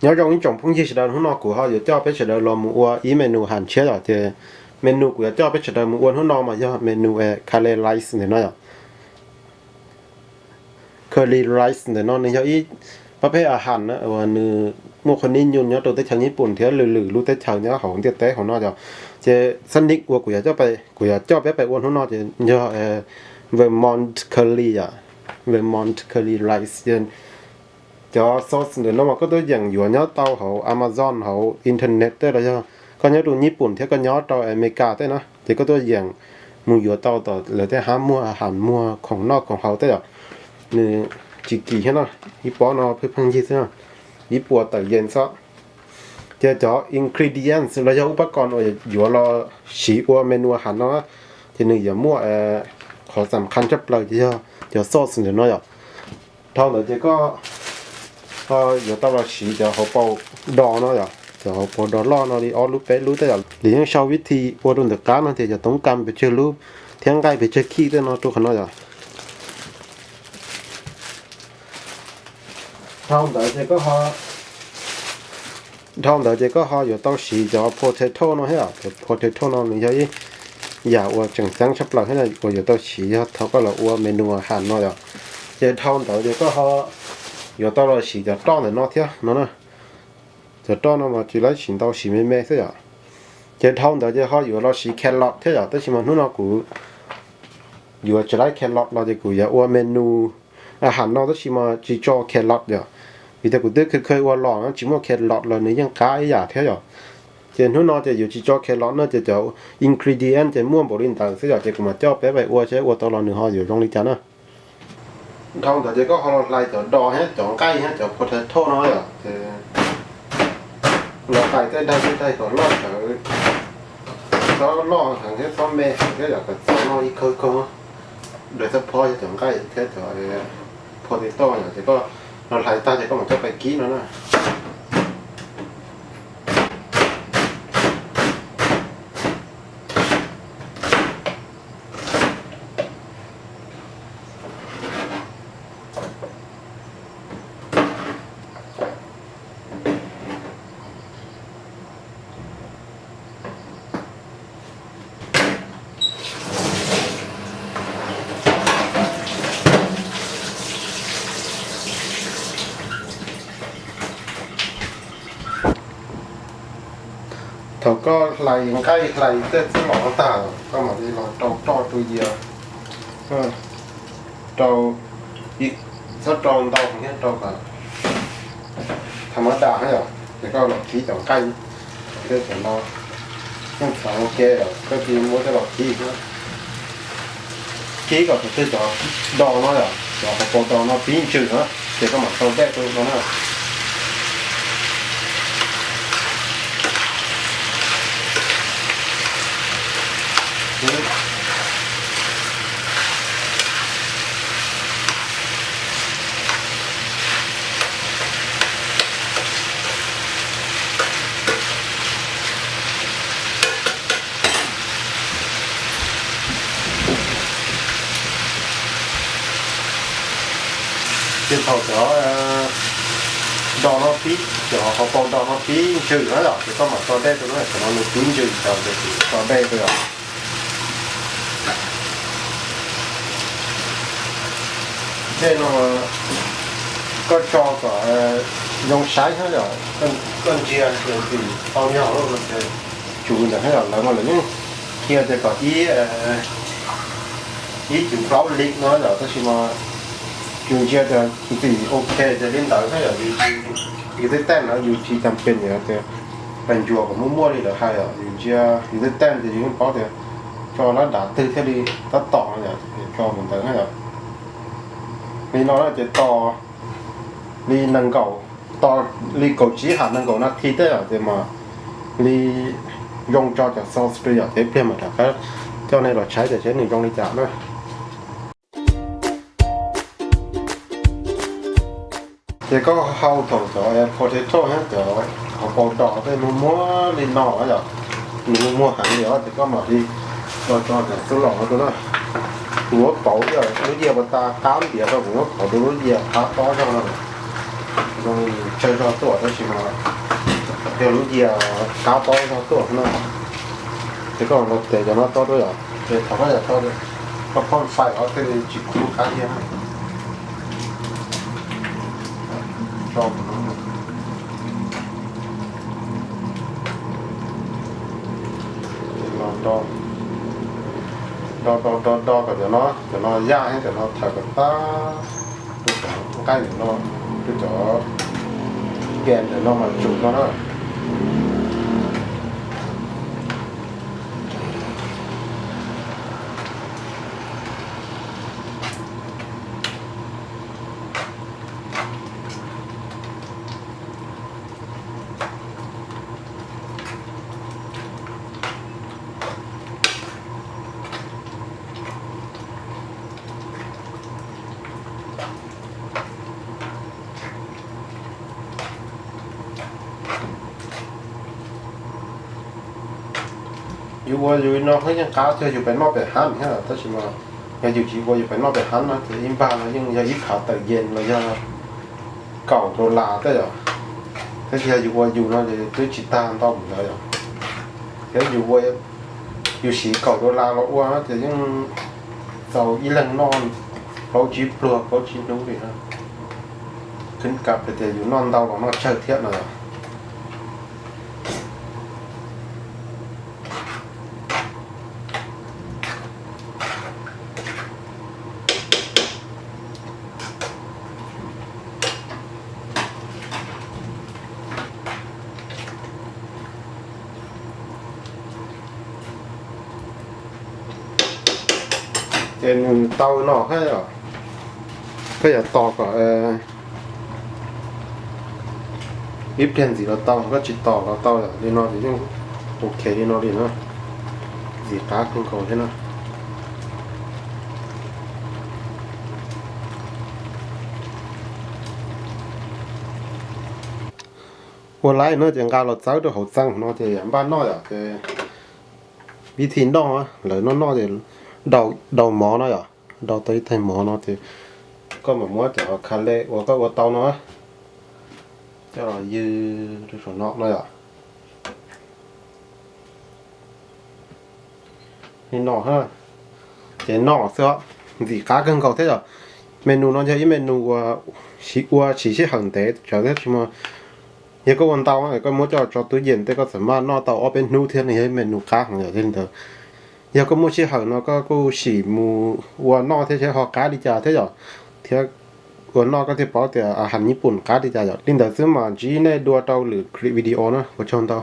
Nyob zoo ib tsoom phooj ywg sawv daws, hnub no kuv ho yuav coj peb sawv daws los mus ua ib menu ham tshiab yom. Ces menu kuv yuav coj peb sawv daws mus ua hnub no mas yog menu curry rice ntawm no yom. Curry rice ntawm no nws yog ib pab peb a ham na uas nws muaj qhua nib nyuj nyob rau teb chaws Nyij Pooj thiab lwm lwm lub teb chaws nyob hauv ntiaj teb hauv no yom. Ces xab nij uas kuv yuav coj peb, kuv yuav coj peb pais ua hnub no ces yog Vermont curry yom, Vermont curry rice. Cov sauce ntawm no mas koj tuaj yeem yuav nyob tau hauv Amazon hauv internet tej los yog koj nyob rau Nyij Pooj thiab koj nyob rau Amelikas tej na ces koj tuaj yeem mus yuav tau tom lawv tej hab muag ham muag khoom noj khoom haus tej yom. Nws tsis kim thiab no, ib pob no pheej pheej yig xwb no, ib puas tawm yees xwb. Ces cov ingredients los yog ub pab ko uas yuav los siv ua menu ham no ces nws yuav muaj qhov xam khaj tshaj plaws ces yog cov sauce ntawm no yom. Dhau ntawd ces koj yuav tau los siv cov hauv paus do no yom, cov hauv paus do loj no li ob lub peb lub tej yom. Lwm yeej sau vib thi ua rau ntawm qab no tias cov toob kas pes tsawg lub thiab nqaij pes tsawg khij tej no rau qhov no yom. Dhau ntawd ces koj ho, dhau ntawd ces koj ho yuav tau siv cov potato no thiab. Cov potato no nws yog ib yam uas tseem ceeb tshaj plaws thiab uas yuav tau siv yog thaum koj los ua menu ham no yom. Ces dhau ntawd ces koj ho yuav tau los siv cov roj ntawm no thiab no na. Cov roj no mas tsis laib siv ntau, siv me me xwb yom. Ces dhau ntawd ces ho yuav los siv carrot thiab yom, tab sis mas hnub no kuv yuav tsis laib carrot los ces kuv yuav ua menu ham no tab sis mas tsis tso carrot yom. Vim tias kuv twb kheev kheev ua los no tsis muaj carrot los nws yeej qab ib yam thiab yom. Ces hnub no ces yuav tsis tso carrot no ces cov ingredient ces muaj npaum li ntawd xwb yom, ces kuv mam coj peb pais ua seb ua tau los nws ho yuav zoo li cas na. Dhau ntawd ces koj ho los hlais cov do thiab cov nqaij thiab cov potato no yom, ces los hlais tej daig tej daig kom loj tawv, txhob loj heev thiab txhob me heev thiab yom, kom txaus noj ib kawg kawg. Daig txhob phob thiab cov nqaij thiab cov potato yom, ces koj los hlais tag ces koj mam coj pais kib no na. Thaum koj hlais nqaij hlais tej txhua los tag, koj mam li los rau roj rau yias, rau, txhob rau ntau thiab, rau kom tham mab dam na yom, ces koj los kib cov nqaij, cov no yeej txhoov ua ke yom, koj cia li muab coj los kib xwb. Kib kom thaum twg cov do no yom, cov hauv paus do no pib ntsws na, ces koj mam sau dej rau no na. Ces thaum cov do no pib, cov hauv paus do no pib ntsws na yom, ces koj mam tso dej rau na, thaum no nws pib ntsws ces kuv tso dej rau yom. Dej no koj tso kom zoo saib thiab yom, koj ntsia tias tsis tau nyog lawm ces tsum ntawm thiab yom, lawv mas lawv yeej qhia tias kom ib, ib cum plaub lim no yom, tab sis mas yus ntsia tias yus txiv ok ces li ntawd thiab yom, yus twb teej na yus tsis tas pes tias pes ntsuas kom muaj muaj li lawv hais yom, yus ntsia yus twb teej ces yus yeej paub tias tso lab dav twg thiaj li tab tom no yom, tso mus ntawd thiab yom. Li no ces tos li nees nkaum, tos li kaum tsib ham nees nkaum nas this tej yom, ces mam li zoo tso cov sauce rau yom, ces ib pliag mam rov qab coj nej los saib tias seb nws zoo li cas na. Ces koj hau thaum cov potato thiab cov hauv paus do tej muag muag li no yom, nws muag muag heev li os, ces koj mam li los tso cov xub los no rau na. Kuv muab kauv lub yias pas tas qab ntiav rau, kuv muab kauv rau lub yias qab tob zog no. Tsawg zog tuaj tab sis mas yog lub yias qab pob zog tuaj no. Ces koj los tes cov no rau yom, ces thaum koj yog rau, koj phob fais os thiaj li tsis kub qab yias. Do do do do kom cov no, cov no yaj, cov no thaws kom tag, rau cov nqaij ntawm no, rau cov gas ntawm no mas tsum no na. Yus ua yus no yeej qab thiab yus pem noj pem hav thiab, tab sis mas yog yus tsis ua yus pem noj pem hav no ces ib npag no yeej yog ib phav tawm yees los yog kaum dollar tej yom. Tab sis yog yus ua yus no ces twb tsis tag ntau mus ntawd yom. Thiab yus ua, yus siv kaum dollar los ua no ces yeej txaus ib leeg noj plaub tsib pluag plaub tsib hnub li na. Khwb kam hais tias yus noj ntau los noj tsawg thiab no yom. Ces nws tau no thiab yom, koj yuav tos kom ib pliag ntxiv los tau, koj tsis tos los tau yom. Li no ces yeej ok li no li na, ntxim qab kawg nkaus thiab na. Ua laib no ces nqa los txawb rau hauv txee no ces npaj noj yom. Ces vib thi noj, lawv noj noj ces daus mov no yom, daus tau ib tais mov no ces koj mam muab cov kha le uas koj ua tau no coj los ywg rau saum no no yom. Li no, ces noj xwb, ntxim qab kawg nkaus thiab yom. Menu no yog ib menu uas siv ua siv sij hawm ntev tsawv thiab tsis muaj. Yog koj ua ntau koj muab coj tso tub yees tej koj txawm maj noj tau ob peb hnub thiab nws yog ib menu qab heev yom. Li ntawd, yog koj muaj sij hawm no koj kuj sim mus ua noj thiab seb ho qab li cas thiab yom. Thiab ua noj koj thiaj paub tias a has Nyij Pooj qab li cas yom. Li ntawd xwb mas ntsib nej dua rau lwm clip video na, ua tsaug ntau.